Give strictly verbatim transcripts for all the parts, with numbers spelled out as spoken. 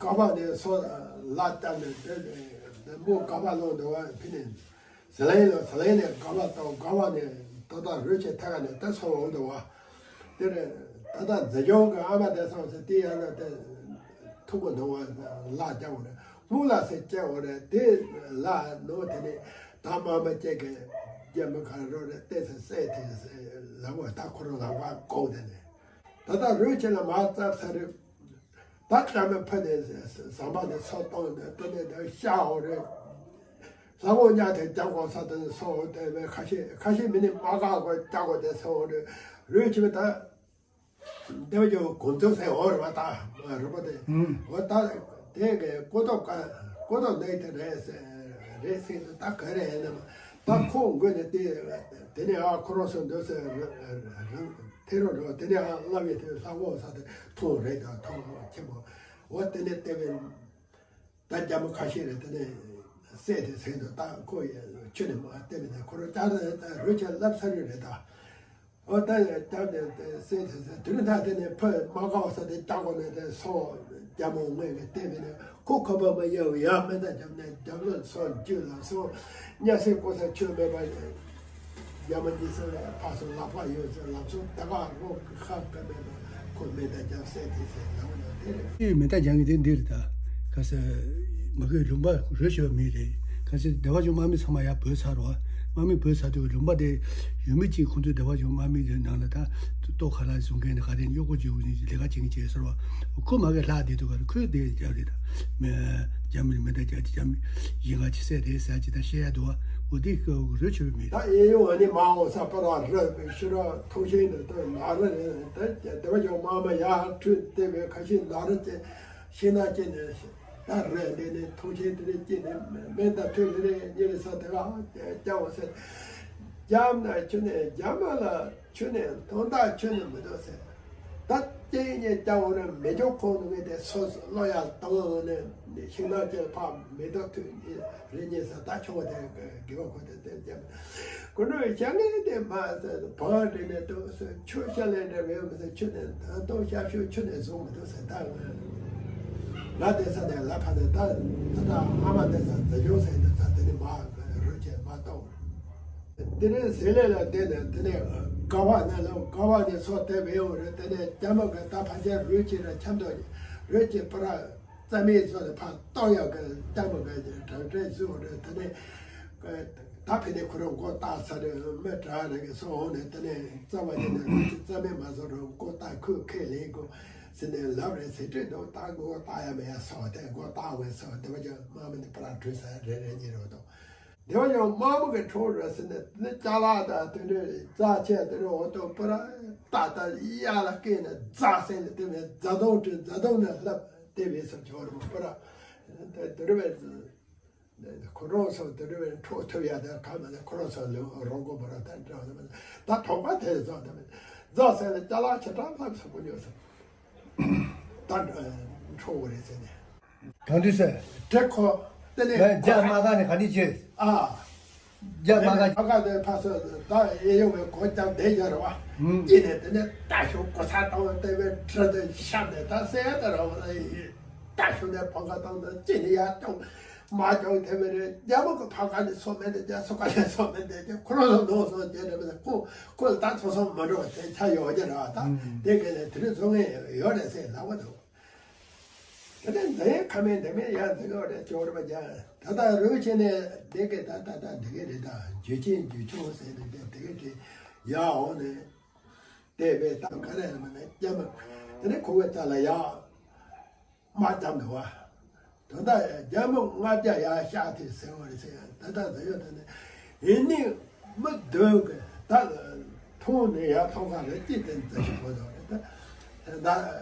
ཀ་བ་ནས་སོ་ལ་བཏབ་ནས་དེ་དེ་མོ་ཀ་བ་ལོང་འདུག་བ། ཕི་ནས་ཟི་ལིང་ལ་ཟི་ལིང་ནས་ཀ་བ་བཏང་། ཀ་བ་ནས་ད་ལྟ་རོལ་ཆེ་ཐད་ཀ་ནས་ད་སོ་འོང་འདུག་བ། དེ་རེད། ད་ལྟ་འཛིན་སྐྱོང་གི་ཨ་མ་དེ་སོང་ཚེ་དེ་ཡང་ན་དེ་ཐུག་པ་འདུག་བ། ལ་རྒྱག་བ་རེད། སྨུག་ལ་སེ་སྐྱེ་བ་རེད། དེ་ལ་ནོ་དེ་ནས་ད་མ་མ་སྐྱེ་གི་རྒྱ་མི་ག་རོ་རེད། ཏེ་སེ་སེ་དེ་སེ་ལ་བ་ད་ཁོ་རང་ལ་བ་གོང་དེ་ནས་ད་ལྟ་རོལ་ཆེ་ལ་མ་བཙབ་ས་རེད། ད་ལྟ་མི་ཕ་ནས་ཟམ་པ་ནས་སོ་གཏོང་ནས་དེ་ནས་ད་ཤ་འོ་རེད། ལྷ་ངོ་ཉག་དེ་རྒྱག་གོ་ས་དེ་ནས་སོ་འོ་དེ་བས་ཁ་ཤས་ཁ་ཤས་མི་ནི་མ་ག་གོ་རྒྱག་གོ་དེ་སོ་འོ་རེད། རོལ་ཆེ་བ་ད། འདེབས་ཀྱི་གོམ་ཚོད་ཟེར་འོ་རེད་བ། ད་རེད་པ་དེ། ཨུམ། འོ་ད་དེ་གི་ཀོ་ཏོག་ཀ་ཀོ་ཏོག་ནས་དེ་རེད་ཟེར་རེད་ཟེར་དུ་ད་ག་རེ་ཡིན་ནམ། ད་ཁོ་མགོ་ནས་དེ་དེ་ནས་ཨ་ཁོ་རང་སོ་འདོད་ཟེར་ཐེ་རོ་རེད་བ། དེ་ནས་ཨ་བླ་མའི་དེ་ལྷ་འོ་ས་དེ་ཐོང་རེད། ད་ཐོང་ཆེན་པོ་འོ་དེ་ནས་དེ་བས། ད་རྒྱ་མི་ཁ་ཤས་རེད། དེ་ནས་སྲས་དེ་ཟེར་འདུག་ད་ཁོ་ཡ་ཁྱོད་ནས་མ་བལྟས་མེད་ན་ཁོ་རང་ལྕགས་རོལ་ཆེ་བསླབ་ཚར་རེད་ད། འོ་ད་ཡ་ལྕགས་ནས་སྲས་དེ་ཟེར་དུས་ད་དེ་ནས་ཕ་མ་ག་བ་ས་དེ་ལྕགས་གོ་ནས་དེ་སོ་རྒྱ་མོ་ངོས་ཀྱི་བལྟས་མེད་ན་ཁོ་ཁོ་པ་མ་ཡ་བ་ཡ་མེད་ད་རྒྱབ་ནས་རྒྱབ་ལོ་སོ་རྒྱུ་ལ་སོ་གཉའ་སེ་ཀོ་ས་ཆོད་མེད་པ། རྒྱ་མ་འདི་ཚོ་ལ་ཕར་ཚུར་ལག་པ་ཡོད་ཚེ་ལག་ཚོ་ད་ག་རོགས་ཁ་བཀབ་མེད་ན་ཁོ་མེ་མདའ་རྒྱབ་སྲས་དེ་ཚེ་ལ་འོ་ན་དེ་རེད། དེ་མེ་མདའ་རྒྱག་མཁན་དེ་འདི་རེད་ད། ག་ས་མ་གི་ལུང་པ་རོལ་ཆེ་བ་མི་རེད། ག་ས་སྡེ་པ་ཆུང་དམག་མི་ཚང་མ་ཡར་བོས་ཚར་རོ། དམག་མི་བོས་ཚར་དུས་ལུང་པ་དེ་ཡུལ་མི་གཅིག་ཁོང་ཚོའི་སྡེ་པ་ཆུང་དམག་མི་དེ་ནང་ལ་ད་ལྟོ་ཁ་ལག་བཟུང་མཁན་དེ་ག་རེ་གཡོག་པོ་བྱེད་ལས་ཀ་བྱེད་མཁན་བྱས་ཟེར་བ། ཁོ་མ་གི་ལྷག་བསྡད་འདུག་ག་རེ་ཁོས་དེ་རྒྱབ་རེད་ད། མེ་རྒྱ་མི་མེ་མདའ་རྒྱག་དེ་རྒྱ་མི་ཡིན་ག་ཅི་སྲས་རེད་ཟེར་ཅི་ད་བཤད་ཡ་འདུག་བ། འོ་དེ་ཀ་རོལ་ཆེ་བའི་མི། ད་ཨེ་ཡོང་ཨ་ནི་མ་འོ་ས་པ་ར་ར་ཤི་ར་ཐུག་ཤིང་དུ་ཏོ་ན་ར་རེད། ད་དེ་བ་ཡོང་མ་མ་ཡ་ཁྲུས་དེ་བའི་ཁ་ཤི་ན་ར་ཅེ་ཤི་ན་ཅེ་ནས་ད་རེད་དེ་ནས་ཐུག་ཤིང་དེ་རེད་ཅེ་ནས་མེ་མདའ་ཐུག་རེ་རེ་ཉེ་རེ་ས་དེ་ག་ཀྱང་འོ་ས་རྒྱབ་ན་ཆུ་ནས་རྒྱ་མ་ལ། ཁྱོད་ནས་དོན་དག་ཁྱོད་ནས་མི་འདུག་ཟེར། ད་སྐྱེ་ཉེ་ལྟ་བུ་ནི་མི་འཇོག་ཁོང་ནུ་མི་དེ་སོ་སོ་བློ་ཡར་བཏང་ནས་ཤིང་ནགས་ཀྱི་ཕ་མི་འདུག་ཐུག་རེ་ཉེ་ས་ད་ཁྱོད་དེ་དགེ་བ་ཁོ་དེ་དེ་རྒྱབ་ཁོ་ནུ་བྱ་ངན་དེ་མ་ཟེར་བང་འདྲེ་ནས་འདུག་ཟེར། ཁྱོད་ཤ་ལས་འདྲ་བས་མི་ཟེར། ཁྱོད་ནས་ད་དུང་ཤ་ཤོད་ཁྱོད་ནས་བཟུང་མི་འདུག་ཟེར། ད་ང་དེ་ས་ནས་ལ་ཕ་ནས་ད་ད་ད་ཨ་མ་དེ་ས་འཛིན་སྐྱོང་ཟེར་འདུག་ད་དེ་ནས་མ་རོལ་ཆེ་མ་གཏོང་། དེ་ནས་ཟེར་ལས་ལ་བསྡད་ནས་དེ་ནས་ཀ་བ་ནས་ལོ་ཀ་བ་ནས་སོ་དེ་བས་འོ་རེད། དེ་ནས་སྐྱ་མ་གི་ད་ཕ་ཆེན་རོལ་ཆེ་ར་འཆམ་དོ་རོལ་ཆེ་པ་ར་རྩ་མེད་བཟོ་ནས་ཕར་གཏོང་ཡག་གི་སྐྱ་མ་གི་གྲངས་བྲལ་བཟོ་འོ་རེད། དེ་ནས་ད་ཕེ་ནས་ཁོ་རང་མགོ་བཏགས་ཚར་རེད། མི་དྲག་རེད་གི་སོ་འོ་ནས་དེ་ནས་རྩ་བ་ཆེ་ནས་རོལ་ཆེ་རྩ་མེད་མ་བཟོ་རུང་མགོ་བཏགས་ཁོས་ཁས་ལེན་དགོས་ཟེར་ནས་ལབ་རེད་ཟེར་དྲན་འདུག་ད་མགོ་བཏགས་ཡ་མེད་ཡ་སོ་དེ་མགོ་བཏགས་བས་སོ་དེ་བ་ཅང་དམག་མི་ནི་པ་ར་བྲོས་ས་རེ་རེ་གཉིས་རོ་དང་། དེ་བ་ཡང་དམག་མི་གི་ཁྲོ་རུ་ཟིན་ནས་ནི་ཅ་ལག་དང་དེ་འདྲའི་རྩ་ཆེ་དེ་འདྲ་འོ་དོ་པུ་ར་ཏག་ཏག་གཡའ་ལ་བཀལ་ནས་རྫ་ཟེར་ནས་དེ་བས་རྫ་དོང་དྲི་རྫ་དོང་ནས་ལྷབ་དེ་བས་སོ་ཁྱོ་རུ་པུ་ར་དེ་འདྲ་བས་ཁོ་རང་སོ་དེ་འདྲ་བས་ཁྲོ་ཐུབ་ཡ་དེ་ག་མ་ནས་ཁོ་རང་སོ་ལུ་རོང་གོ་པུ་ར་དེ་འདྲ་བས་ད་ཐོག་པ་དེ་རྫ་དེ་བས་རྫ་ཟེར་ནས་ཅ་ལག་ཆེ་དྲག་ལྷབ་སོ་པུ་ཉོ་སོ། ད་འཕྲོ་བོ་རེད་ཟེར་ནས། གང་འདྲ་ཟེར། དྲེ་ཁོ་དེ་ནས་ལས་རྒྱ་མ་ག་ནས་ག་འདྲ་བྱེད། ཨ། རྒྱ་མ་ག་ཨ་ག་དེ་ཕ་སོ་ད་ཨེ་ཡོང་བའི་གོ་ཀྱང་བསྡད་ཡོད་རེད་བ། ཨུམ། ཅི་ནས་དེ་ནས་ད་ཤོག་གོ་ས་བཏང་བ་དེ་བས་དྲི་དེ་ཤ་ནས་ད་སེ་ད་ར་བ་ད་ཤོག་ནས་ཕང་ག་བཏང་ད་ཅི་ནས་ཡར་བཏང་། མ་ཅང་དེ་བས་རེད། རྒྱ་མ་གི་ཕ་ག་ནས་སོ་མེད་དེ་རྒྱ་སོ་ག་ནས་སོ་མེད་དེ་རྒྱ་ཁོ་རང་སོ་ནོ་སོ་རྒྱ་རེད་བས་ཁོ་ཁོ་ད་ཚོ་སོ་མ་འགྲོ་དེ་ཆ་ཡོད་རྒྱ་ར་བ་ད་དེ་ག་ནས་དེ་རིང་བཟོ་ངེས་ཡོད་རེད་ཟེར་ལབ་བ་འདུག་དེ་ནས་འཛིན་ཁ་མེད་འདི་མེད་ཡང་འཛིན་ག་རེ་ཅོག་རེ་བ་རྒྱ་ད་ལྟ་རོལ་ཆེ་ནས་འདི་གི་ད་ད་ད་འདི་གི་རེད། ད་རྒྱུ་ཆེན་རྒྱུ་ཆུང་ཟེར་ནས་འདི་འདི་གི་རེད། ཡ་འོ་ནས་དེ་བས་ད་ག་རེ་མ་ནས་རྒྱ་མ་དེ་ནས་ཁོ་བའི་རྩ་ལ་ཡ་མ་བརྒྱབ་འདུག་བ། ད་ལྟ་རྒྱ་མི་ལྔ་བརྒྱ་ཡ་ཤག་དེ་ཟེར་བ་རེད་ཟེར། ད་ལྟ་ཟེར་ཡོད་དེ་ནས་ཡིན་ནི་མི་བདུན་གི་ད་ཐོང་ནས་ཡར་ཐོང་ག་རེ་ཅི་དེ་འཛིན་ཞིག་གོ་དོ་རེད། ད་ད་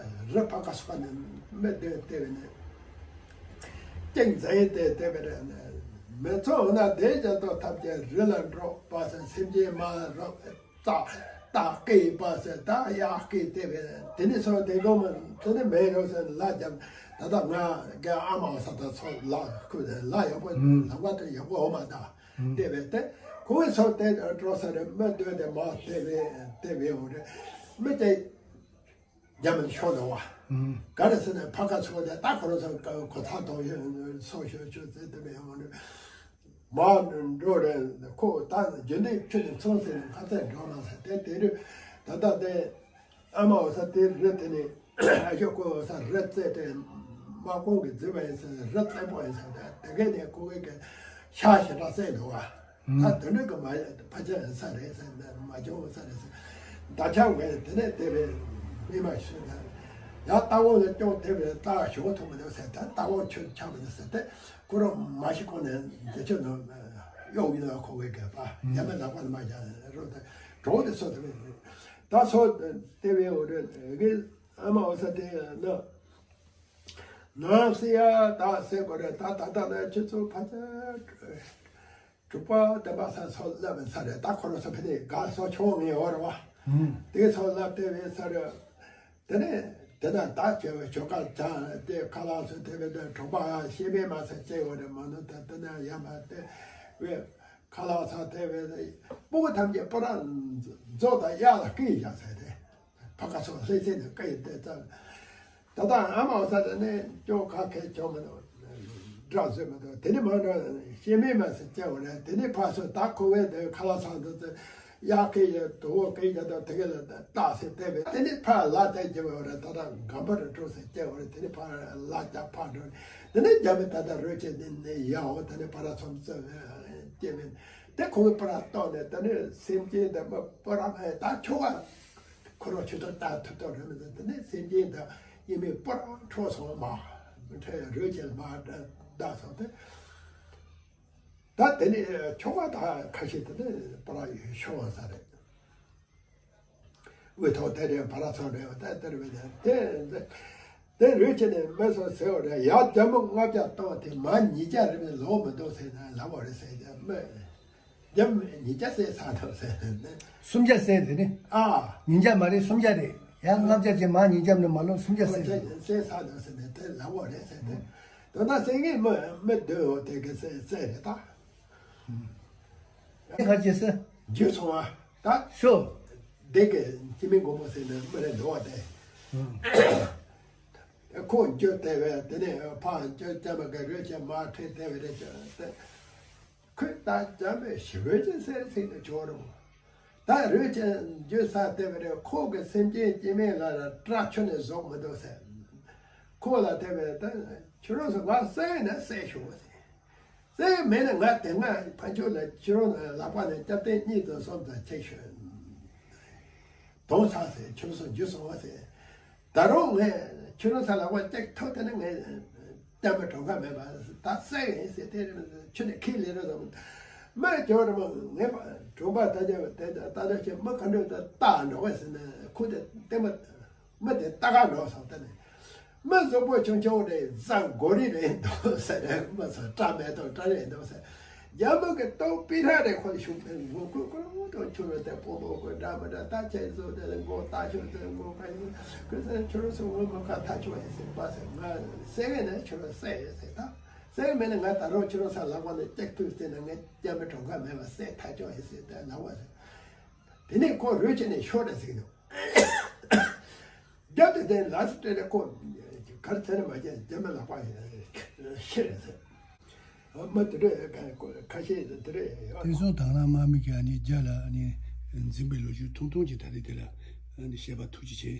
རི་ཕ་ག་སོ་ག་ནས་མི་བདུན་བལྟས་པས་ནས་གཅིག་འཛིན་དེ་བལྟས་པས་རེད། མི་ཚོགས་ན་དེ་རྒྱ་ཐོག་ཐབས་ཀྱི་རི་ལ་འགྲོ་པ་ཟེར། སེམས་ཅན་མ་རོགས་ད་ད་སྐེད་པ་ཟེར། ད་ཡག་སྐེད་བལྟས་པས་དེ་ནས་སོང་དེ་གོ་མ་དེ་ནས་མེད་རོགས་ཟེར་ལ་རྒྱབ། ད་ལྟ་ང་རྒན་ཨ་མ་ས་ད་ཚོ་ལ་ཁུ་ལ་ཡག་པོ་ལ་བ་དེ་ཡག་པོ་འོ་མ་ད། དེ་བས་ཏེ་ཁོ་བོའི་ཚོ་དེ་འགྲོ་ས་རེད། མི་སྡོད་དེ་མ་དེ་བས་དེ་བས་འོ་རེད། མི་དེ་རྒྱ་མི་ཤོར་འདུག་བ། ག་རེ་ཟེར་ན་ཕ་ཁ་ཚོ་དེ་ད་ཁོ་རང་ཚོ་གོ་ཚ་གཏོང་ཤོག་སོང་ཤོག་ཆུ་ཚོད་དེ་མི་ཡོང་མ་འགྲོ། མ་འགྲོ་རེད། ཁོ་ད་རྒྱུན་ལྡན་ཁྱོད་ནས་ཚོང་ཟེར་ནས་ཁ་ཚད་འགྲོ་མ་ཟེར་དེ་དེ་རུ་ད་ལྟ་དེ་ཨ་མ་འོ་ས་དེ་རི་དེ་ནས་ཨ་ཞོ་ཁོ་འོ་ས་རི་རྩེ་དེ་དམག་དཔུང་གི་རྫི་བ་ཡིན་ཟེར་རི་རྩེ་པོ་ཡིན་ཟེར་དེ་དེ་གས་ནས་ཁོ་བོས་གི་ཤ་ཞེ་དྲག་བསད་འདུག་བ། ད་དོན་འགྲིག་གི་མ་ཕལ་ཆེར་ཡིན་ས་རེད་ཟེར་ནས་མ་བྱུང་ས་རེད་ཟེར། ད་ཆ་བས་དེ་ནས་དེ་བས་མི་མ་ཤོད་ད་ཡང་རྟ་བོ་ལ་སྐྱོང་དེ་བས་རྟ་ཞོ་ཐུབ་མི་འདུག་ཟེར་ད་རྟ་བོ་ཆུ་ཆགས་མི་འདུག་ཟེར་ཏེ། ཁོ་རང་མ་ཤི་གོང་ནས་འདི་ཚོ་ནང་གཡོག་ཡིན་ལ་ཁོ་བའི་གད་པ་ཉམས་པའི་ལག་པ་ནས་མ་རྒྱག་རོགས་དེ་གྲོགས་དེ་སོ་དེ་བས་ད་སོ་དེ་བས་འོ་རེད་གི་ཨ་མ་འོ་ས་དེ་ན་ནང་སི་ཡ་ད་སེ་གོ་རེད་ད་ད་ད་ན་ཁྱེད་ཚོ་ཕ་ཚ་དྲུག་པ་དེ་པ་ས་སོ་ལབ་ས་རེད་ད་ཁོ་རང་སོ་ཕི་ནས་ག་སོ་ཆུང་ངེ་འོ་རེད་བ་དེ་སོ་ལབ་དེ་བས་ས་རེད། དེ་ནས་དེ་ན་ད་བྱེ་བའི་ཆོ་ག་བྱ་དེ་ཁ་ལག་ཚོ་དེ་བས་དེ་གྲོགས་པ་ཤེས་མེད་མ་ཟེར་བྱས་ཡོད་རེད་མ་ནུ་ད་དེ་ན་ཡ་མ་དེ་བས་ཁ་ལག་ཚ་དེ་བས་དེ་སྤུ་གུ་ཐམས་ཅད་སྤུ་ར་མཛོ་དང་གཡག་ལ་བསྐུས་བཞག་ཟེར་ཏེ་ཕ་ཁ་སོགས་ལྷས་ཚེ་ནས་བསྐུས་དེ་ཙམ་ད་ལྟ་ཨ་མ་འོ་ས་དེ་ནས་ཅོ་ཁ་ཁའི་ཆོ་མི་འདུག་འདྲ་བཟོས་མི་འདུག་དེ་ནས་མ་འགྲོ་ཤེས་མེད་མ་ཟེར་བྱས་ཡོད་རེད་དེ་ནས་ཕ་སོ་ད་ཁོ་བས་དེ་ཁ་ལག་ཚ་འདི་ཚོ། གཡག་གི་ཡ་དོ་བོ་གི་ཡ་དང་དེ་ག་ལ་བཏགས་སེ་བལྟས་པས་དེ་ནི་ཕར་ལ་བལྟས་ཀྱི་བ་ར་ད་ལྟ་གམ་པ་ར་འགྲོ་སེ་སྐྱེ་བ་ར་དེ་ནི་ཕར་ལ་རྒྱག་ཕར་འགྲོ་དེ་ནི་རྒྱ་མི་ད་ལྟ་རོལ་ཆེ་ནི་ནི་ཡ་འོ་ད་ནི་ཕ་ར་ཚོམ་ཚོམ་སྐྱེ་མིན་དེ་ཁོང་གི་ཕ་ར་བཏོག་ནས་ད་ནི་སེམས་ཅན་དང་མི་པོ་ར་ད་ཁྱོ་ག་ཁོ་རང་ཆུ་ཐོག་ལྟ་ཐུབ་ཐུབ་རེད་མི་འདུག་དེ་ནི་སེམས་ཅན་དང་ཡིན་མིན་པོ་ར་འཕྲོ་སོང་མ་མི་འཕྲད་ཡ་རོལ་ཆེ་མ་བདག་སོང་དེ། ད་དེ་ནས་ཁྱོ་ག་ད་ཁ་ཤས་དེ་ནས་པ་ར་ཤོར་བ་ས་རེད། དབུས་ཐོག་དེ་རེད་བ་ར་ཚང་རེད་བ་ད་དེ་རེད་བ་དེ་དེ་རུས་ཆེ་ནས་མི་སོ་ཟེར་བ་རེད་ཡ་རྒྱ་མོ་ལྔ་བརྒྱ་བཏང་དེ་མ་ཉིས་བརྒྱ་རེད་བས་ལོག་མི་འདུག་ཟེར་ན་ལབ་བ་རེད་ཟེར་ཡ་མི་རྒྱ་མོ་ཉིས་བརྒྱ་ཟེར་ས་འདུག་ཟེར་ནས་སུམ་བརྒྱ་ཟེར་དེ་ནི་ཨ་ཉིས་བརྒྱ་མ་རེད་སུམ་བརྒྱ་རེད་ཡ་ལྔ་བརྒྱ་ཅན་མ་ཉིས་བརྒྱ་ནས་མ་ལོ་སུམ་བརྒྱ་ཟེར་ཟེར་ས་འདུག་ཟེར་ནས་དེ་ལབ་བ་རེད་ཟེར་ནས། དོན་དག་སེང་གེ་མི་མི་སྡོད་འོ་དེ་གི་སེ་སེ་རེད་ད། ཁ་ཅེ་སེ། འཇུ་སོང་བ་ད། ཤོ། དེ་གི་སྤྱི་མི་མགོན་པོ་ཟེར་ནས་མི་རེ་འདུག་བ་དེ། ཁོ་འཇུ་དེ་བས་དེ་ནས་ཕ་འཇུ་ཅམ་གི་རོལ་ཆེ་མ་ཁྲེ་དེ་བས་རེ་ཅེ་སེ། ཁོས་ད་འཇམ་པའི་ཞི་བའི་ཅན་སེ་ཚིག་ཏུ་ཆོག་རུང་། ད་རོལ་ཅན་འཇུ་ས་དེ་བས་རེ་ཁོ་གི་སེམས་ཅན་སྐྱེ་མེད་ལ་ར་སྐྲ་ཆུ་ནས་ཟོག་མི་འདུག་ཟེར། ཁོ་ལ་དེ་བས་ད་ཁྱོད་རང་ཚོ་ང་བསད་ན་བསད་ཤོག་ཟེར། བསད་མེད་ན་ང་དེ་སྔ་ཕན་ཆོད་ལ་ཁྱོད་རང་ལག་པ་ནས་སྐྱབས་རྟེན་གཉིས་དང་གསུམ་དང་ཆེ་ཤོས། དོང་ཚ་ཟེར་ཁྱོད་ཚོ་འཇུ་སོང་བ་ཟེར། ད་རུང་ངས་ཁྱོད་རང་ཚ་ལག་པ་གཅིག་ཐོབ་དེ་ནི་ངས་སྐྱབས་མེད་གྲོང་ཁ་མེད་པ་ད་བསད་ཡིན་ཟེར་དེ་ཁྱོད་ནས་ཁས་ལེན་རོགས་དང་། མ་ཁྱོད་རང་ངས་གྲོང་པ་ད་ཅག་དེ་ད་ལྟ་ཁྱོད་མི་ག་འདྲ་ད་ལྟ་འགྲོ་བ་ཟེར་ནས་ཁོ་དེ་ལྟད་མོ། མི་དེ་ལྟ་ག་འགྲོ་སོང་དེ་ནས། མི་གཟུགས་པོ་ཆུང་ཆུང་རེད་གཟའ་གོ་རི་རེད་འདུག་ཟེར་ནས་མི་ཚོ་སྐྲ་མེད་དང་སྐྲ་རེད་འདུག་ཟེར། རྒྱ་མི་གི་ལྟོ་པི་ཧྲ་རེ་ཁོ་ལ་ཤུགས་ཕན་མགོ་ཁོས་ཁོ་རང་ཏོ་ཁྱོད་རང་དེ་སྤོ་མོ་ཁོ་འདྲ་མི་འདྲ་ད་ཁྱེད་ཚོ་དེ་ལ་མགོ་ལྟ་ཁྱོད་ཚོ་མགོ་ཁ་ཡིན་ཁོས་ཟེར་ཁྱོད་རང་ཚོ་ངོ་མ་ཁ་ཐག་ཆོད་ཡིན་ཟེར་པ་ཟེར་ང་བསད་ཡིན་ན་ཁྱོད་རང་བསད་ཡིན་ཟེར་ད་བསད་མེད་ན་ང་ད་རུང་ཁྱོད་རང་ཚ་ལག་པ་ནས་སྐྱག་ཐུག་བསད་ན་ངས་རྒྱ་མི་གྲོང་ཁ་མེད་པ་བསད་ཐག་ཆོད་ཡིན་ཟེར་ད་ལབ་པ་ཟེར། དེ་ནས་ཁོ་རོལ་ཆེ་ནས་ཤོར་རེ་ཟིག་འདུག་རྒྱབ་དེ་དེ་ལ་སི་སྤྲད་ནས་ཁོ་གར་ཚེ་ནས་མ་རྒྱ་རྒྱ་མི་ལག་པ་ཤི་རེད་ཟེར། མི་དེ་འདྲ་ཁ་ཤས་དེ་འདྲ་ཡོད། དེང་སང་དང་བླངས་དམག་མི་གིས་ཨ་ནི་རྒྱ་ལ་ཨ་ནི་འཛིན་པའི་ལོ་རྒྱུས་ཐུང་ཐུང་ཅིག་ད་རེས་དེ་ལ་ཨ་ནི་བཤད་པ་ཐུགས་རྗེ་ཆེ།